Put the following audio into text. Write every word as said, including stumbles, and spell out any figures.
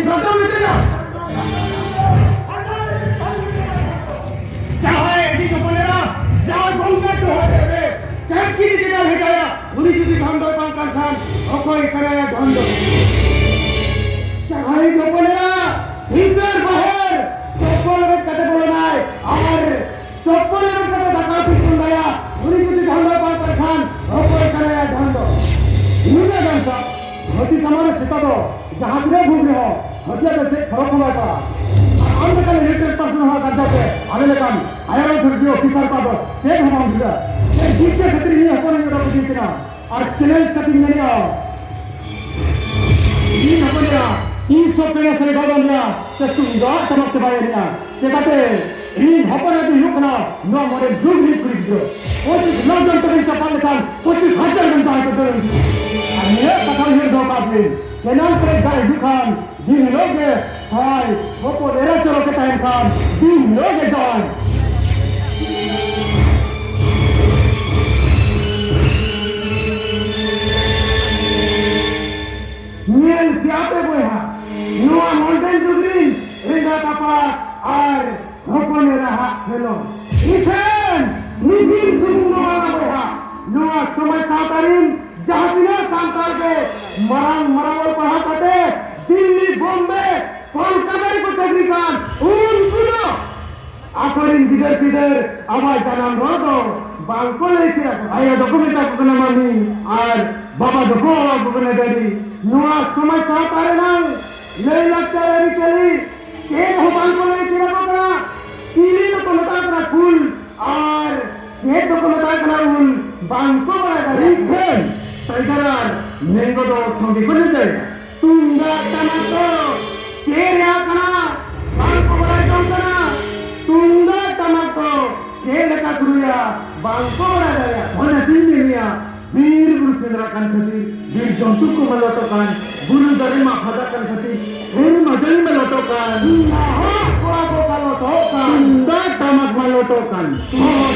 ᱥᱟᱛᱟᱢ ᱞᱮᱠᱟᱛᱮ ᱡᱟᱦᱟᱸᱭ ᱟᱹᱰᱤ ᱦᱚᱯᱚᱱ ᱮᱨᱟ, ᱡᱟᱦᱟᱸᱭ ᱵᱚᱸᱜᱟ ᱡᱚᱦᱟᱨ ᱨᱮ ᱪᱟᱹᱴᱠᱤ ᱡᱩᱫᱤ ᱵᱟᱭ ᱦᱮᱰᱟᱭᱟ, ᱩᱱᱤ ᱡᱩᱫᱤ ᱫᱷᱚᱱ ᱫᱚᱭ ᱵᱟᱝ ᱠᱟᱱ ᱠᱷᱟᱱ, ᱚᱠᱚᱭ ᱠᱟᱱᱟᱭᱟ ᱫᱷᱚᱱ ᱫᱚ? ᱡᱟᱦᱟᱸᱭ ᱦᱚᱯᱚᱱ ᱮᱨᱟ ᱵᱷᱤᱛᱟᱹᱨ ᱵᱟᱦᱮᱨ ᱪᱚᱯᱚᱞ ᱨᱮ ᱠᱟᱛᱮ ᱵᱚᱞᱚᱱᱟᱭ ᱟᱨ ᱪᱚᱯᱚᱞ ᱨᱮ ᱠᱟᱛᱮ ᱫᱟᱠᱟ ᱩᱛᱩ ᱪᱚᱸᱫᱟᱭᱟ, ᱩᱱᱤ ᱡᱩᱫᱤ ᱫᱷᱚᱱ ᱫᱚᱭ ᱵᱟᱝ ᱠᱟᱱ ᱠᱷᱟᱱ, ᱚᱠᱚᱭ ᱠᱟᱱᱟᱭᱟ ᱫᱷᱚᱱ ᱫᱚ? ᱱᱤᱱᱟᱹᱜ ᱜᱟᱱ ᱥᱟᱵ ᱦᱟᱹᱛᱤ ᱥᱟᱢᱟᱝ ᱨᱮ ᱥᱮᱛᱟ ᱫᱚ ᱡᱟᱦᱟᱸ ᱛᱤᱱᱟᱹᱜ ᱵᱷᱩᱜ ᱨᱮᱦᱚᱸ, ᱦᱟᱹᱛᱤᱭᱟᱜ ᱫᱚ ᱪᱮᱫ ᱯᱷᱚᱨᱚᱠ ᱦᱚᱸ ᱵᱟᱭ ᱯᱟᱲᱟᱜᱼᱟ᱾ ᱟᱨ ᱟᱢ ᱞᱮᱠᱟᱱ ᱤᱞᱤᱴᱟᱨᱮᱴ ᱯᱟᱨᱥᱚᱱ ᱦᱚᱸ ᱜᱟᱨᱡᱟ ᱛᱮ ᱟᱞᱮ ᱞᱮᱠᱟᱱ ᱦᱟᱭᱟᱨ ᱚᱛᱷᱚᱨᱤᱴᱤ ᱚᱯᱷᱤᱥᱟᱨ ᱠᱚᱣᱟᱜ ᱫᱚ ᱪᱮᱫ ᱦᱚᱸ ᱵᱟᱝ ᱵᱩᱡᱷᱟᱹᱜᱼᱟ᱾ ᱪᱮᱫ ᱡᱤᱵᱽ ᱪᱮᱫ ᱠᱷᱟᱹᱛᱤᱨ ᱤᱧ ᱦᱚᱯᱚᱱ ᱤᱧ ᱚᱰᱚᱠ ᱤᱫᱤᱭ ᱠᱟᱱᱟ? ᱟᱨ ᱪᱮᱞᱮᱧᱡᱽ ᱠᱟᱛᱮᱧ ᱢᱮᱱᱮᱫᱼᱟ, ᱤᱧ ᱦᱚᱯᱚᱱ ᱮᱨᱟ ᱛᱤᱥ ᱦᱚᱸ ᱯᱮᱲᱟ ᱥᱟᱹᱲᱤ ᱵᱟᱭ ᱵᱟᱸᱫᱮᱭᱟ, ᱥᱮ ᱛᱩᱢᱫᱟᱜ ᱴᱟᱢᱟᱠ ᱛᱮ ᱵᱟᱭ ᱮᱱᱮᱡᱼᱟ᱾ ᱪᱮᱠᱟᱛᱮ? ᱤᱧ ᱦᱚᱯᱚᱱ ᱮᱨᱟ ᱫᱚ ᱦᱩᱭᱩᱜ ᱠᱟᱱᱟ ᱱᱚᱣᱟ ᱢᱚᱰᱮᱞ ᱡᱩᱜᱽ ᱨᱤᱱᱤᱡ ᱠᱩᱲᱤ ᱜᱤᱫᱽᱨᱟᱹ᱾ ᱯᱚᱸᱪᱤᱥ ᱞᱟᱠᱷ ᱡᱚᱱ ᱛᱮᱵᱮᱱ ᱪᱟᱯᱟᱫ ᱞᱮᱠᱷᱟᱱ ᱯᱚᱸᱪᱤᱥ ᱦᱟᱡᱟᱨ ᱜᱟᱱ ᱛᱟᱦᱮᱸ ᱠᱚ ᱫᱟᱹᱲ᱾ ᱟᱨ ᱱᱤᱭᱟᱹ ᱠᱟᱛᱷᱟ ᱩᱭᱦᱟᱹᱨ ᱫᱚᱦᱚ ᱠᱟᱜ ᱵᱤᱱ, ᱠᱮᱱᱟᱞ ᱯᱮᱨᱮᱡ ᱫᱟᱜ ᱦᱤᱡᱩᱜ ᱠᱷᱟᱱ ᱫᱤᱱ ᱦᱤᱞᱳᱜ ᱜᱮ ᱥᱟᱭ, ᱦᱚᱯᱚᱱ ᱮᱨᱟ ᱪᱚᱨᱚᱠ ᱮ ᱛᱟᱦᱮᱱ ᱠᱷᱟᱱ ᱫᱤᱱ ᱦᱤᱞᱳᱜ ᱜᱮ ᱡᱟᱶᱟᱭ᱾ ᱧᱮᱞ ᱠᱮᱜᱼᱟ ᱯᱮ ᱵᱚᱭᱦᱟ, ᱱᱚᱣᱟ ᱢᱚᱰᱮᱞ ᱡᱩᱜᱽ ᱨᱤᱱ ᱮᱸᱜᱟᱛ ᱟᱯᱟᱛ ᱟᱨ ᱦᱚᱯᱚᱱ ᱮᱨᱟ ᱦᱟᱜ ᱠᱷᱮᱞᱳᱰ᱾ ᱤᱠᱷᱟᱹᱱ ᱱᱤᱯᱤᱱ ᱥᱩᱢᱩᱝ ᱫᱚ ᱵᱟᱝᱟ ᱵᱚᱭᱦᱟ, ᱱᱚᱣᱟ ᱥᱚᱢᱟᱡᱽ ᱥᱟᱶᱛᱟ ᱨᱤᱱ ᱡᱟᱦᱟᱸ ᱛᱤᱱᱟᱹᱜ ᱥᱟᱱᱛᱟᱲ ᱜᱮ ᱢᱟᱨᱟᱝ ᱢᱟᱨᱟᱝ ᱚᱞ ᱯᱟᱲᱦᱟᱣ ᱠᱟᱛᱮ ᱫᱤᱞᱞᱤ, ᱵᱳᱢᱵᱮ, ᱠᱳᱞᱠᱟᱛᱟ ᱨᱮᱠᱚ ᱪᱟᱹᱠᱨᱤ ᱠᱟᱱ, ᱩᱱᱠᱩ ᱫᱚ ᱟᱠᱚᱨᱮᱱ ᱜᱤᱫᱟᱹᱨ ᱯᱤᱫᱟᱹᱨ ᱟᱵᱚᱣᱟᱜ ᱡᱟᱱᱟᱢ ᱨᱚᱲ ᱫᱚ ᱵᱟᱝᱠᱚ ᱞᱟᱹᱭ ᱪᱮᱫ ᱟᱠᱚ᱾ ᱟᱭᱳ ᱫᱚᱠᱚ ᱢᱮᱛᱟ ᱠᱚ ᱠᱟᱱᱟ ᱢᱟᱹᱢᱤ ᱟᱨ ᱵᱟᱵᱟ ᱫᱚᱠᱚ ᱦᱚᱦᱚ ᱟᱠᱚ ᱠᱟᱱᱟ ᱰᱮᱰᱤ᱾ ᱱᱚᱣᱟ ᱥᱚᱢᱟᱡᱽ ᱥᱟᱶᱛᱟ ᱨᱮᱱᱟᱝ ᱞᱟᱹᱭ ᱞᱟᱠᱪᱟᱨ ᱟᱹᱨᱤᱪᱟᱹᱞᱤ ᱪᱮᱫ ᱦᱚᱸ ᱵᱟᱝᱠᱚ ᱞᱟᱹᱭ ᱪᱮᱫ ᱟᱠᱚ ᱠᱟᱱᱟ᱾ ᱪᱤᱞᱤ ᱫᱚᱠᱚ ᱢᱮᱛᱟ ᱠᱚ ᱠᱟᱱᱟ ᱠᱩᱞ ᱟᱨ ᱪᱮᱫ ᱫᱚᱠᱚ ᱢᱮᱛᱟ ᱠᱚ ᱠᱟᱱᱟ ᱩᱞ, ᱵᱟᱝᱠᱚ ᱵᱟᱲᱟᱭ ᱫᱟᱲᱮᱭᱟᱜ ᱠᱟᱱᱟ᱾ ᱴᱟᱭᱜᱟᱨ ᱟᱨ ᱢᱮᱝᱜᱳ ᱫᱚ ᱥᱚᱸᱜᱮ ᱠᱚ ᱧᱮᱞ ᱫᱟᱲᱮᱭᱟᱜᱼᱟ᱾ ᱛᱩᱢᱫᱟᱜ ᱴᱟᱢᱟᱠ ᱫᱚ ᱪᱮᱫ ᱨᱮᱭᱟᱜ ᱠᱟᱱᱟ? ᱵᱟᱝ ᱠᱚ ᱵᱟᱲᱟᱭ ᱡᱚᱝ ᱠᱟᱱᱟ᱾ ᱛᱩᱢᱫᱟᱜ ᱴᱟᱢᱟᱠ ᱫᱚ ᱪᱮᱫ ᱞᱮᱠᱟ ᱠᱚ ᱨᱩᱭᱟ? ᱵᱟᱝ ᱠᱚ ᱵᱟᱲᱟᱭ ᱫᱟᱲᱮᱭᱟᱜᱼᱟ᱾ ᱚᱱᱟᱛᱤᱧ ᱢᱮᱱᱮᱜᱼᱟ, ᱵᱤᱨ ᱵᱩᱨᱩ ᱥᱮᱸᱫᱽᱨᱟ ᱠᱟᱱ ᱠᱷᱟᱹᱛᱤᱨ, ᱵᱤᱨ ᱡᱚᱱᱛᱩ ᱠᱚ ᱢᱟᱞᱚᱴᱚᱜ ᱠᱟᱱ, ᱵᱩᱨᱩ ᱫᱟᱨᱮ ᱢᱟᱜ ᱯᱷᱟᱫᱟ ᱠᱟᱱ ᱠᱷᱟᱹᱛᱤᱨ, ᱥᱮᱨᱢᱟ ᱡᱟᱹᱲᱤ ᱢᱟᱞᱚᱴᱚᱜ ᱠᱟᱱ, ᱱᱟᱦᱟᱜ ᱠᱚᱲᱟ ᱠᱚ ᱢᱟᱞᱚᱴᱚᱜ ᱠᱟᱱ, ᱛᱩᱢᱫᱟᱜ ᱴᱟᱢᱟᱠ ᱢᱟᱞᱚᱴᱚᱜ ᱠᱟᱱ, ᱦᱚᱦᱚ